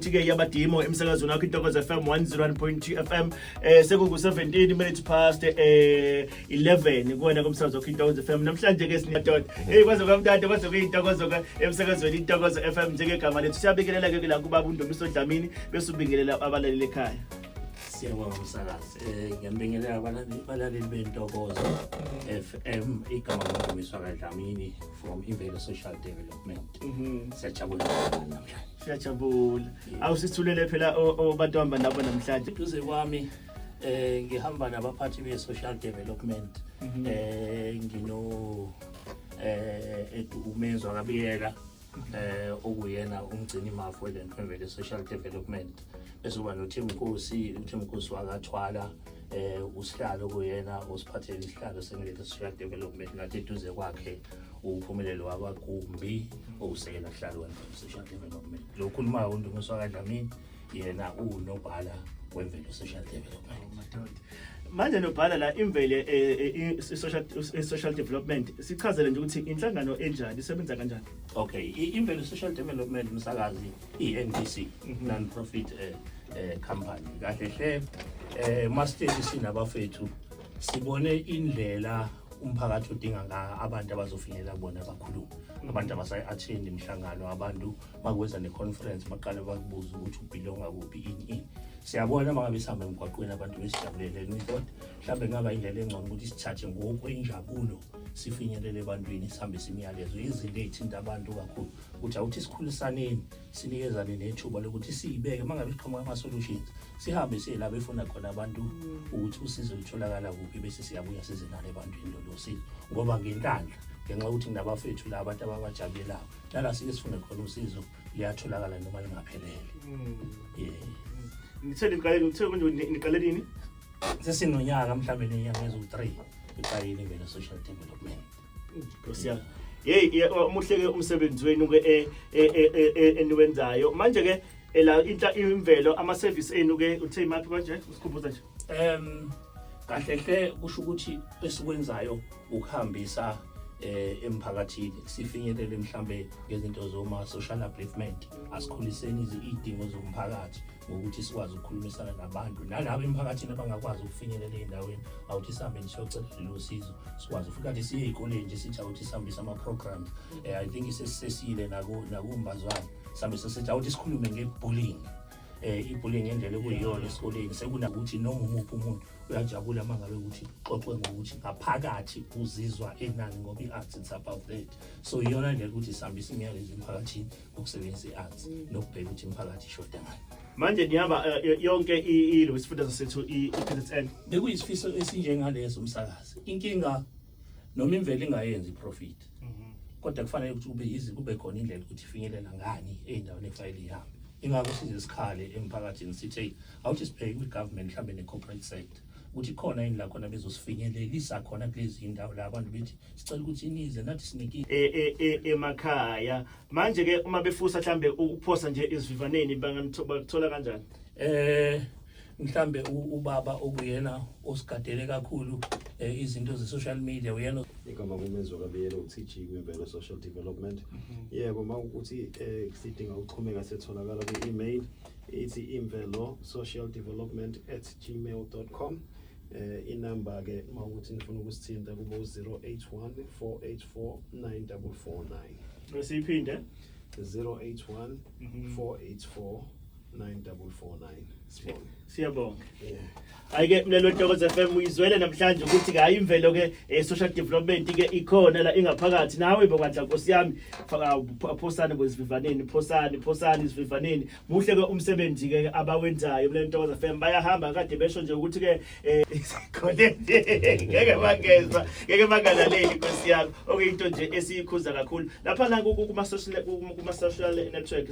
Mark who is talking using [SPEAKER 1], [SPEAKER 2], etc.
[SPEAKER 1] ethi ke yabadimo emsakazweni wakho Intokozo FM 101.2 FM. Sekungu 17 minutes past 11 kuwena kumsakazo wakho Intokozo FM. Namhlanje ke sinadoda. Hey, kwaze kwamtata, kwaze kuyintokozo ke emsakazweni Intokozo FM njengegama lethu. Siyabingelela ke la kubaba uNdumiso Dlamini bese ubingelela abalaleli ekhaya.
[SPEAKER 2] Siyabonga umsakazi. Ngiyambingelela abalaleli bentokozo FM. Igama nguNdumiso kaDlamini from Imvelo Social Development. Siyajabula namhlanje.
[SPEAKER 1] Siyajabula. Awusithulele phela obantu hamba nabo namhlanje.
[SPEAKER 2] Eduze kwami ngihamba nabaphathi be social development. Ngino uMenzwa kaBiyela, okuyena umgcini mafu welento Imvelo Social Development, bese kuba noTim Nkosi, uTim Nkosi wakathwala, usihlalo kuyena osiphathele isihlalo seMvelo Social Development. Ngathi eduze kwakhe uPhumelelo wakwaGumbi, owusekela sihlalo weMvelo Social Development. Lo khulumayo uNdumiso kaDlamini, yena uwunobhala weMvelo Social Development.
[SPEAKER 1] Madoda. Manje nobhala la imvele i-social development, sichazele nje ukuthi inhlangano enjani, isebenza kanjani?
[SPEAKER 2] Okay, Imvelo Social Development, umsakazi, i-NPC, non-profit company. Kahle hle masiteki sinabafethu sibone indlela umphakathi udinga nga abantu abazofinyelela kubona abakhuluma. Abantu abasayi-attend imihlangano, abantu makwenza ne-conference baqale bakubuza ukuthi ubelonga kuphi, ini ini. Siyabona uma ngabe sihamba emgwaqweni abantu besijabulele, and we thought mhlawumbe kungaba indlela engcono ukuthi sithathe ngokwenjabulo sifinyelele ebantwini, sihambise imiyalezo izinto ey'thinta abantu kakhulu, ukuthi awuthi sikhulisaneni, sinikezane nethuba lokuthi siyibeke uma ngabe siqhamuka ama-solutions, sihambe siye la befuna khona abantu ukuthi usizo lutholakala kuphi, bese siyabuya size nalo ebantwini lolo sizo. Ngoba ngenhlanhla, ngenxa yokuthi nginabafethu la, abantu ababajabulelayo, nala sike sifune khona usizo liyatholakala noma lingaphelele, yeah.
[SPEAKER 1] Ngithe niqale, ngithe konje niqale nini?
[SPEAKER 2] Sesinonyaka mhlawumbe nenyanga eziwu-3 iqalile Imvelo Social Development.
[SPEAKER 1] Nkosi yami. Hey, muhle ke umsebenzi wenu ke eniwenzayo. Manje ke la inhla imvelo, ama service enu ke uthe imaphi manje? Usikhumbuza nje.
[SPEAKER 2] Kahle hle kusho ukuthi esikwenzayo ukuhambisa emphakathini, sifinyelele mhlambe ngezinto zoma social upliftment, asikhuliseni izidingo zomphakathi ngokuthi sikwazi ukukhulumisana nabantu nalabo emphakathini abangakwazi ukufinyelela ey'ndaweni. Awuthi sihambe siyocela lelo sizo, sikwazi futhi kade siye ey'koleni nje, sithi awuthi sihambise ama-programs. I think sesisesile nakumbazwane, sihambise sithi awuthi sikhulume nge-bullying, i-bullying ngendlela ekuyiyona esikoleni, sekunakuthi noma umuphi umuntu uyajabula uma ngabe ukuthi xoxwe ngokuthi ngaphakathi uzizwa enani, ngoba i-arts, it's about that. So iyona ndlela ukuthi sihambise imiyalezo emphakathini ngokusebenzisa i-arts nokubheka ukuthi imiphakathi ishoda ngani.
[SPEAKER 1] Manje nihamba yonke ilo isifundazwe sethu i-KZN?
[SPEAKER 2] Bekuyisifiso esinjengaleso, umsakazi. Inkinga, noma imvelo ingayenzi i-profit, kodwa kufanele ukuthi kube yizi kube khona indlela ukuthi ifinyelela ngani ey'ndaweni ekufanele ihambe. Ingakho size sikhale emphakathini sithi, hey, awuthi sibheke kwi-government mhlawumbe ne-corporate sector ukuthi khona yini la khona bezosifinyelelisa khona kulezi indawo la abantu bethi sicela ukuthi nize nathi sinenkinga.
[SPEAKER 1] Emakhaya manje ke, uma befusa mhlambe ukuphosa nje isivivaneni, bakuthola kanjani?
[SPEAKER 2] Mhlambe ubaba okuyena osigadele kakhulu izinto ze-social media, uyena.
[SPEAKER 3] Igama kuMenzwa kaBiyela, u-TG kwiMvelo Social Development. Yebo, uma ukuthi sidinga ukuxhumeka, siyatholakala kwi-email ithi imvelosocialdevelopment@gmail.com. Inamba ke uma ukuthi nifuna ukusithinta kubo 081 484 9449.
[SPEAKER 1] Siyiphinde.
[SPEAKER 3] 081 484 9449. Sibonge.
[SPEAKER 1] Siyabonga.
[SPEAKER 3] Yeah.
[SPEAKER 1] Hayi-ke mlelo weNtokozo FM, uyizwele namhlanje ukuthi-ke hayi, imvelo ke social development ke ikhona la ingaphakathi nawe bokwadla. Nkosi yami, faka phosani kwezivivaneni, phosani, phosani isivivaneni. Muhle ke umsebenzi ke abawenzayo mlelo weNtokozo FM. Bayahamba kade besho nje ukuthi ke isikoleni ngeke bangezwa, ngeke bangalaleli, nkosi yami, okuyinto nje esiyikhuza kakhulu lapha kuma social network.